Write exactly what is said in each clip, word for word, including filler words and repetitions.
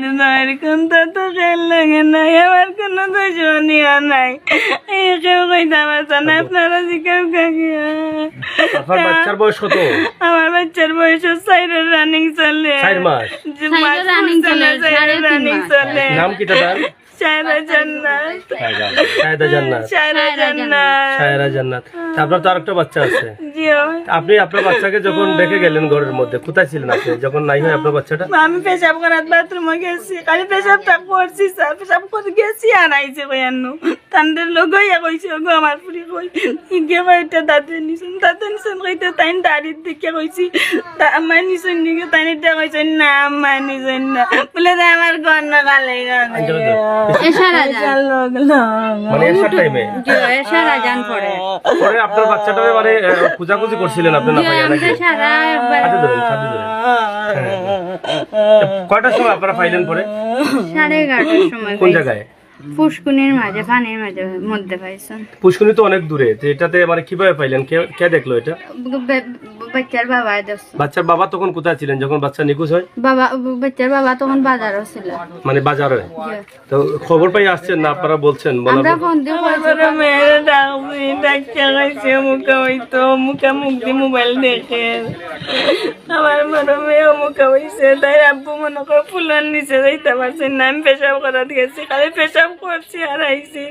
আমার কোনো তো খেয়াল লাগে নাই, আমার কোনো দুশমনিও নাই। এই কেউ কইতা পারতা না, আপনারা জিকাও কাকে। আপনার বাচ্চার বয়স কত? আমার বাচ্চার বয়স চাইরর রানিং চলে। চাইর মাস? যে চাইরর মাস রানিং চলে, চলে, চাইরর সাড়ে তিন রানিং মাস। চলে। নাম কিতা তার? সায়রা জান্নাত। সায়রা জান্নাত। সায়রা জান্নাত। সায়রা জান্নাত। তা আপনার তো আরেকটা বাচ্চা আছে। জি, অয়। তা আপনি আপনার বাচ্চাকে যখন রেখে গেলেন ঘরের মধ্যে, কোথায় ছিলেন আপনি যখন নাই হয় আপনার বাচ্চাটা? আমি পেশাব করাত বাথরুমো গেছি, খালি পেশাবটা করছি স্যার, পেশাব করে গেছি আর আইছি কই আন্নু। তানদের লগে ইয়া কইছি, "ওগো আমার ফুরি কই?" ইগে কয়, "এটা দাদু নিছেন, দাদু নিছেন," কইতে তাইন দাড়ির দিকে কইছি, "তা আমার নিছেন নিকে?" তাইন এটা কইছেন, "না, আমার নিছেন না।" বলে, "দে আমার ঘর না কালে গেছে।" এশার আজান। এশার লগে লগে। মানে এশার টাইমে? জি, এশার আজান পড়ে। পরে আপনার বাচ্চাটারে মানে, আহ, খোঁজাখুঁজি করছিলেন আপনার জি, নাপাইয়া আমরা নাকি? সারা একবার হাতে ধরেন, হাতে ধরেন। হ্যাঁ, হ্যাঁ। কয়টার সময় আপনারা পাইলেন পরে? সাড়ে এগারোটার সময় কোন পাইছি। জায়গায়? পুষ্কুনির মাঝে, পানির মাঝে, মধ্যে পাইছেন। পুষ্কুনি তো অনেক দূরে, তো এটাতে মানে কিভাবে পাইলেন? কে, কে দেখলো এটা? বে-, বে-, বাচ্চার বাবায় দেখছে। বাচ্চার বাবা তখন কোথায় ছিলেন যখন বাচ্চা নিখোঁজ হয়? বাবা, বাচ্চার বাবা তখন বাজারও ছিল। মানে বাজারে? জি। তো খবর পাই আসছেন না, আপনারা বলছেন? বলার আমরা পর ফোন দিয়ে আমার বলছি। বড় মেয়েরে ডাকছি, ডাকিয়া কইছি, "অমুকা অইতো, অমুকা মুখ দি মোবাইল দেখে।" আমার বড় মেয়ে অমুকা অইছে, তাইর আব্বু মনে করে ফুলার নিচে যাইতা পারছে না। আমি পেশাব করাত গেছি, খালি পেশাব করছি আর আইছি।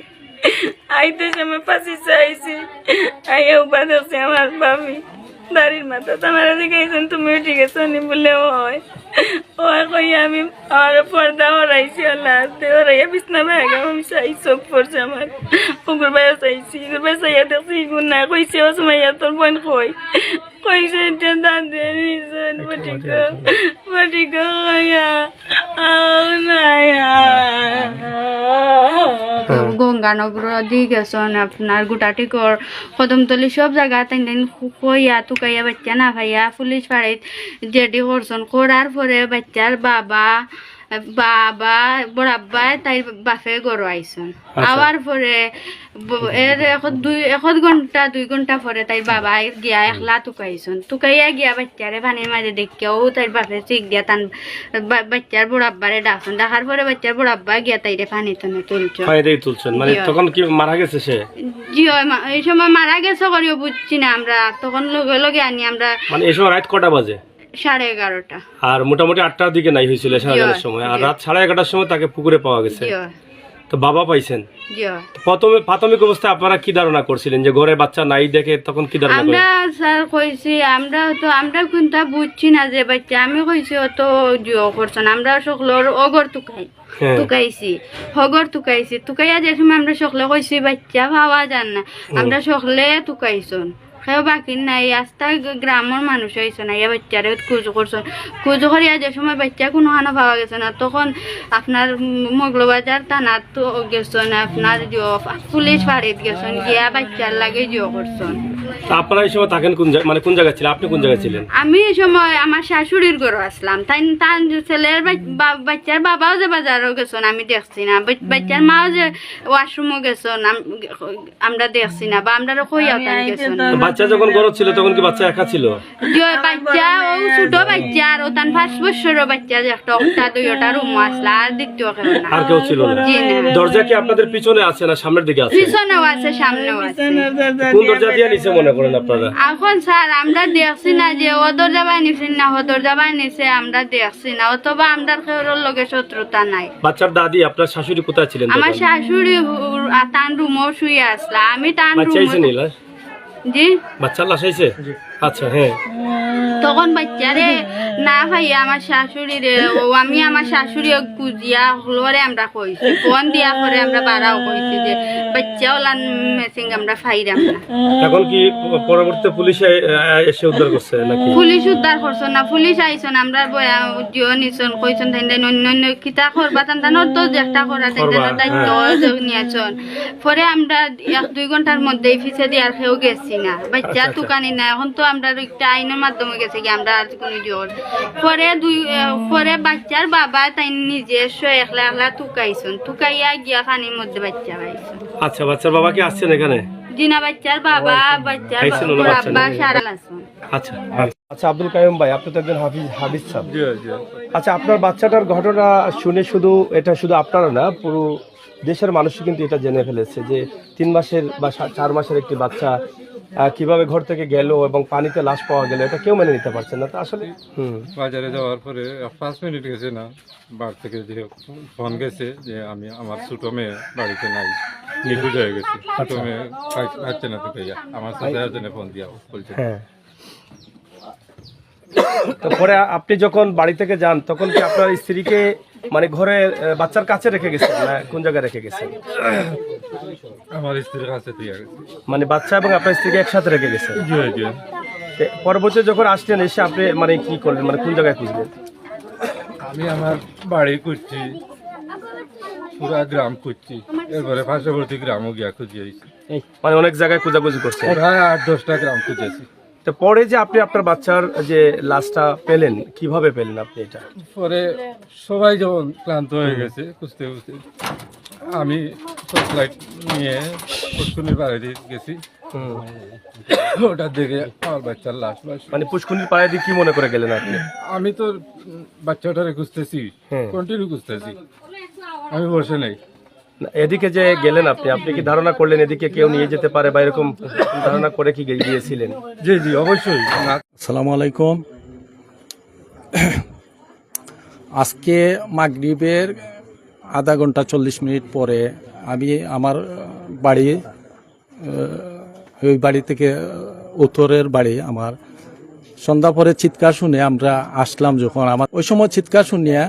আইতে সময় পাশে আইছি, আইয়া উবা দেখছি আমার ভাবি দাড়ির মাথাত আমারে জিগাইছইন, "তুমি উঠি গেছো নি?" বলে, "অয়।" অয় কইয়া আমি আমার পর্দা হরাইছি, আল্লাহ আস্তে হরাইয়া বিছনা ভাগা আমি চাই চোখ পড়ছে আমার। পুকুর বাইরে চাইছি, পুকুর বাইরে চাইয়া দেখছি ইগুন নাই। কইছে, "ও সুমাইয়া, তোর বোন কই?" কইছে, "এটা দাদে নিছেন, বটিক, বটিক কইয়া, আও না।" গঙ্গানগর দি গেছন, আপনার গুটাটিকর, কদমতলি সব জাগা তাইন তাইন খু-, খুঁজিয়া তুকাইয়া বাচ্চা না পাইয়া পুলিশ ফাঁড়িত জেডি করছন। করার পরে বাচ্চার বাবা, বাবা, বড় আব্বায় তাইর বাপে ঘরো আইছন। আচ্ছা। আওয়ার পরে ব-, এর এক দুই, এক ঘন্টা, দুই ঘন্টা পরে তাইর বাবায় গিয়া একলা তুকাইছন। তুকাইয়া গিয়া বাচ্চারে পানির মাঝে দেখিয়া ও তাইর বাপে চিক দিয়া তান বা-, বাচ্চার বড় আব্বারে ডাকছন। ডাকার পরে বাচ্চার বড় আব্বা গিয়া তাইরে পানি তনে তুলছন। পানি থেকে তুলছেন, মানে জি। তখন কি মারা গেছে সে? জি অয়, মা-, এই সময় মারা গেছে করিও বুঝছি না আমরা, তখন লগে লগে আনি আমরা। মানে এই সময় রাত কটা বাজে? সাড়ে এগারোটা। আর মোটামুটি আটটার দিকে নাই হইছিল সারা জি, জানার সময়, আর জি। রাত সাড়ে এগারোটার সময় তাকে পুকুরে পাওয়া গেছে। জি। তো বাবা পাইছেন? জি। তো প্রথমে, প্রাথমিক অবস্থায় আপনারা কি ধারণা করছিলেন যে ঘরে বাচ্চা নাই দেখে তখন কি ধারণা আমরা করলেন? স্যার কইছি, আমরা তো, আমরা কিন্তু বুঝছি না যে বাচ্চা, আমি কইছি অত জিও করছন, আমরা সকলর অগর তুকাই। হ্যাঁ। তুকাইছি, হগর তুকাইছি, তুকাইয়া যে সময় আমরা সকলে কইছি, "বাচ্চা পাওয়া যার না।" হুম। আমরা সকলে তুকাইছন, কেউ বাকি নাই, আস্তা গ-, গ্রামর মানুষ আইছন, আইয়া বাচ্চারে খুঁজ করছন। খুঁজ করিয়া যে সময় বাচ্চা কুনুখানো পাওয়া গেছে না, তখন আপনার ম-, মৌলভীবাজার থানাত তো গেছন, আপনার যে পুলিশ ফাঁড়িত গেছন, গিয়া বাচ্চার লাগি জিও করছন। তা আপনারা এই সময় থাকেন কোন জা-, মানে কোন জায়গায় ছিলেন? আপনি কোন জায়গায় ছিলেন? আমি এই সময় আমার শাশুড়ির ঘরো আছলাম। তাইন, তান ছেলের বাচ-, বা-, বাচ্চার বাবাও যে বাজারো গেছন, আমি দেখছি না। বাচ-, বাচ্চার মাও যে ওয়াশরুমো গেছন, আম-, আমরা দেখছি না, বা আমরারে কইয়াও তান গেছন না। তো বাচ্চা যখন ঘরো ছিল, তখন কি বাচ্চা একা ছিল? জি, বাচ্চা, ও ছোট বাচ্চা, আর ও তান পাঁচ বছরর বাচ্চা যে একটা, একটা দুইটা রুমো আছলা, আর দ্বিতীয় কেউ না। আর কেউ ছিল না? জি, না। দরজা কি আপনাদের পিছনে আছে না সামনের দিকে আছে? পিছনেও আছে, সামনেও আছে। কোন দরজা দিয়া নিছে মনে করেন আপনারা? এখন স্যার, আমরা দেখছি না যে ও দরজা বায় নিছে না, ও দরজা বায় নিছে, আমরা দেখছি না, অথবা আমরার কেউর লগে শত্রুতা নাই। বাচ্চার দাদি, আপনার শাশুড়ি কোথায় ছিলেন আমার তখন? শাশুড়ি হু-, আ, তান রুমো শুয়ে আছলা, আমি তান বাচ্চা রুমো আইছে নি লাশ? জি। বাচ্চার লাশ আইছে? জি। আচ্ছা, হ্যাঁ। তখন বাচ্চারে না পাইয়া আমার শাশুড়িরে, ও আমি আমার শাশুড়ি খুঁজিয়া হকলরে আমরা কইছি। ফোন দিয়া পরে আমরা বাড়াও কইছি যে বাচ্চা ওলান মিসিং আমরা পাইরাম না। এখন কি প-, পরবর্তীতে পুলিশে, আহ, এসে উদ্ধার করছে নাকি? পুলিশ উদ্ধার করছে না, পুলিশ আইছন, আমরা বয়া জিও নিছন, কইছন তাইন তাইন অন্য অন্য কিতা করবা, তান তানোর তো যেটা করা, তাইন করবা, তানোর দায়িত্ব হ্যাঁ। নিয়েছন। পরে আমরা এক দুই ঘন্টার মধ্যেই পিছে দিয়ে আর কেউ গেছি না। বাচ্চা আচ্ছা, আচ্ছা। তুকানি না, এখন তো আমরা একটা আইনের মাধ্যমে গেছে কি আমরা আর কোনো জোর। পরে দুই, আহ, পরে বাচ্চার বাবা তাই নিজস্ব একলা একলা তুকাইছন, তুকাইয়া গিয়া পানির মধ্যে বাচ্চা পাইছন। আচ্ছা, বাচ্চার বাবা কি আসছেন এখানে? জি না, বাচ্চার বাবা, বাচ্চার এই ছিল ওনার বাচ্চা আব্বা, নেই। সারা আছেন। আচ্ছা। আচ্ছা, আব্দুল কাইয়ুম ভাই, আপনি তো একজন হাফিজ, হাফিজ সাহেব। জি, জি। আচ্ছা, আপনার বাচ্চাটার ঘটনা শুনে শুধু, এটা শুধু আপনারা না, পুরো দেশের মানুষই কিন্তু এটা জেনে ফেলেছে যে তিন মাসের বা সা-, চার মাসের একটি বাচ্চা, আহ, কিভাবে ঘর থেকে গেল এবং পানিতে লাশ পাওয়া গেল, এটা কেউ মেনে নিতে পারছে না। তো আসলে, হুম। বাজারে যাওয়ার পরে পাঁচ মিনিট গেছে না, বাড়ি থেকে যে ফোন গেছে যে আমি, আমার ছোট মেয়ে বাড়িতে নাই, নিখোঁজ হয়ে গেছে, ছোট মেয়ে পাই-, পাচ্ছে না তো ভাইয়া। আমার সাথে একজনে ফোন দিয়া বলছে। হ্যাঁ। তো পরে আপনি যখন বাড়ি থেকে যান, তখন কি আপনার স্ত্রীকে, মানে, ঘরে, আহ, বাচ্চার কাছে রেখে গেছেন না কোন জায়গায় রেখে গেছেন? আমার স্ত্রীর কাছে দিয়ে গেছে। মানে, বাচ্চা এবং আপনার স্ত্রীকে একসাথে রেখে গেছেন? জি, জি। তে পরবর্তী যখন আসলেন, এসে আপনি, মানে, কি করলেন, মানে, কোন জায়গায় খুঁজলেন? আমি আমার বাড়ি খুঁজছি, পুরা গ্রাম খুঁজছি, এরপরে পার্শ্ববর্তী গ্রামও গিয়া খুঁজি আইছি। মানে, অনেক জায়গায় খোঁজাখুঁজি করছেন? প্রায় আট দশটা গ্রাম খুঁজেছি। তো পরে যে আপনি আপনার বাচ্চার যে লাশটা পেলেন, কিভাবে পেলেন আপনি এটা? পরে সবাই যখন ক্লান্ত হয়ে গেছে খুঁজতে খুঁজতে, আমি টর্চ লাইট নিয়ে পুষ্কুনির পাড়ে দিয়ে গেছি। হুম। ওটা দেখে আমার বাচ্চার লাশ, লাশ। মানে, পুষ্কুনির পাড়ে দিয়ে কি মনে করে গেলেন আপনি? আমি তো, উম, বাচ্চাটারে খুঁজতেছি, হুম। কন্টিনিউ খুঁজতেছি, আমি বসে নাই। না, এদিকে যে গেলেন আপনি, আপনি কি ধারণা করলেন এদিকে কেউ নিয়ে যেতে পারে বা এরকম ধারণা করে কি গিয়ে-, গিয়েছিলেন? জি, জি, অবশ্যই। না। আসসালামু আলাইকুম। আজকে মাগরিবের আধা ঘন্টা চল্লিশ মিনিট পরে আমি আমার বাড়ি, আহ, ওই বাড়ি থেকে, আহ, উত্তরের বাড়ি আমার, সন্ধ্যা পরে চিৎকার শুনে আমরা আসলাম যখন, আমার ওই সময় চিৎকার শুনিয়া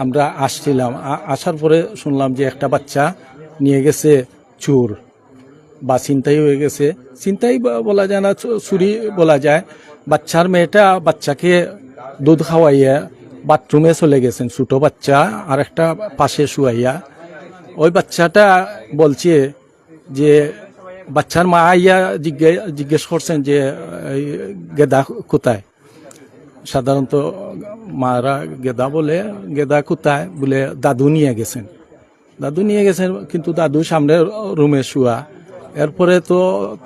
আমরা আসছিলাম। আ-, আসার পরে শুনলাম যে একটা বাচ্চা নিয়ে গেছে চোর বা ছিনতাই হয়ে গেছে। ছিনতাই ব-, বলা যায় না, চু-, চুরি বলা যায়। বাচ্চার মেয়েটা বাচ্চাকে দুধ খাওয়াইয়া বাথরুমে চলে গেছেন, ছোট বাচ্চা, আর একটা পাশে শুয়াইয়া। ওই বাচ্চাটা বলছে যে বাচ্চার মা আইয়া জিজ্ঞে-, জিজ্ঞেস করছেন যে, "এই গেদা কোথায়?" সাধারণত মারা গেদা বলে, "গেদা কোথায়?" বলে, "দাদু নিয়ে গেছেন।" দাদু নিয়ে গেছেন, কিন্তু দাদু সামনের রুমে শুয়া। এরপরে তো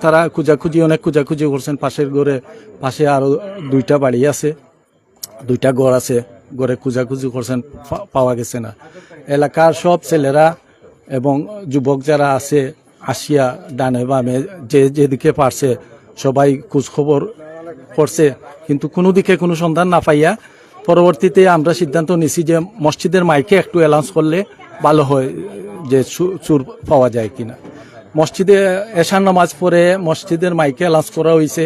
তারা খোঁজাখুঁজি, অনেক খোঁজাখুঁজি করছেন পাশের ঘরে, পাশে আরো দুইটা বাড়ি আছে, দুইটা ঘর আছে, ঘরে খোঁজাখুঁজি করছেন, পা-, পাওয়া গেছে না। এলাকার সব ছেলেরা এবং যুবক যারা আছে আসিয়া ডানে বামে যে যেদিকে পারছে সবাই খোঁজ খবর করছে, কিন্তু কোনো দিকে কোনো সন্ধান না পাইয়া পরবর্তীতে আমরা সিদ্ধান্ত নিছি যে মসজিদের মাইকে একটু অ্যানাউন্স করলে ভালো হয়, যে চু-, চোর পাওয়া যায় কিনা। মসজিদে এশার নামাজ পরে মসজিদের মাইকে অ্যানাউন্স করা হয়েছে।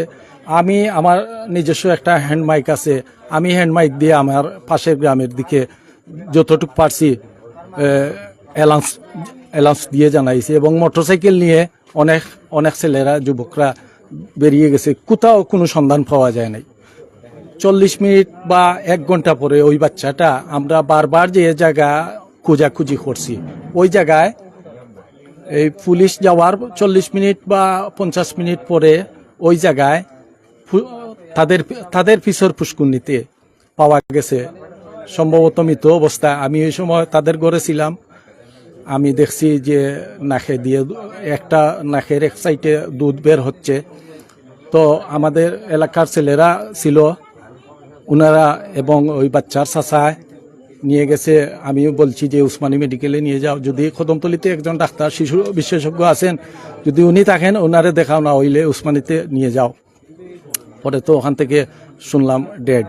আমি আমার নিজস্ব একটা হ্যান্ড মাইক আছে, আমি হ্যান্ড মাইক দিয়ে আমার পাশের গ্রামের দিকে যতটুকু পারছি, এ, অ্যানাউন্স, অ্যানাউন্স দিয়ে জানাইছি এবং মোটরসাইকেল নিয়ে অনেক, অনেক ছেলেরা, যুবকরা বেরিয়ে গেছে, কোথাও কোনো সন্ধান পাওয়া যায় নাই। চল্লিশ মিনিট বা এক ঘন্টা পরে ওই বাচ্চাটা আমরা বারবার যে জায়গা খোঁজাখুঁজি করছি, ওই জায়গায় এই পুলিশ যাওয়ার চল্লিশ মিনিট বা পঞ্চাশ মিনিট পরে ওই জায়গায় ফু-, তাদের, তাদের পিছর পুষ্কুনিতে পাওয়া গেছে, সম্ভবত মৃত অবস্থা। আমি ওই সময় তাদের ঘরে ছিলাম, আমি দেখছি যে নাকে দিয়ে, একটা নাকের এক সাইডে দুধ বের হচ্ছে। তো আমাদের এলাকার ছেলেরা ছিল, ওনারা এবং ওই বাচ্চার চাচায় নিয়ে গেছে। আমিও বলছি যে উসমানী মেডিকেলে নিয়ে যাও, যদি কদমতলিতে একজন ডাক্তার শিশু বিশেষজ্ঞ আছেন, যদি উনি থাকেন ওনারে দেখাও, না হইলে উসমানীতে নিয়ে যাও। পরে তো ওখান থেকে শুনলাম ডেড।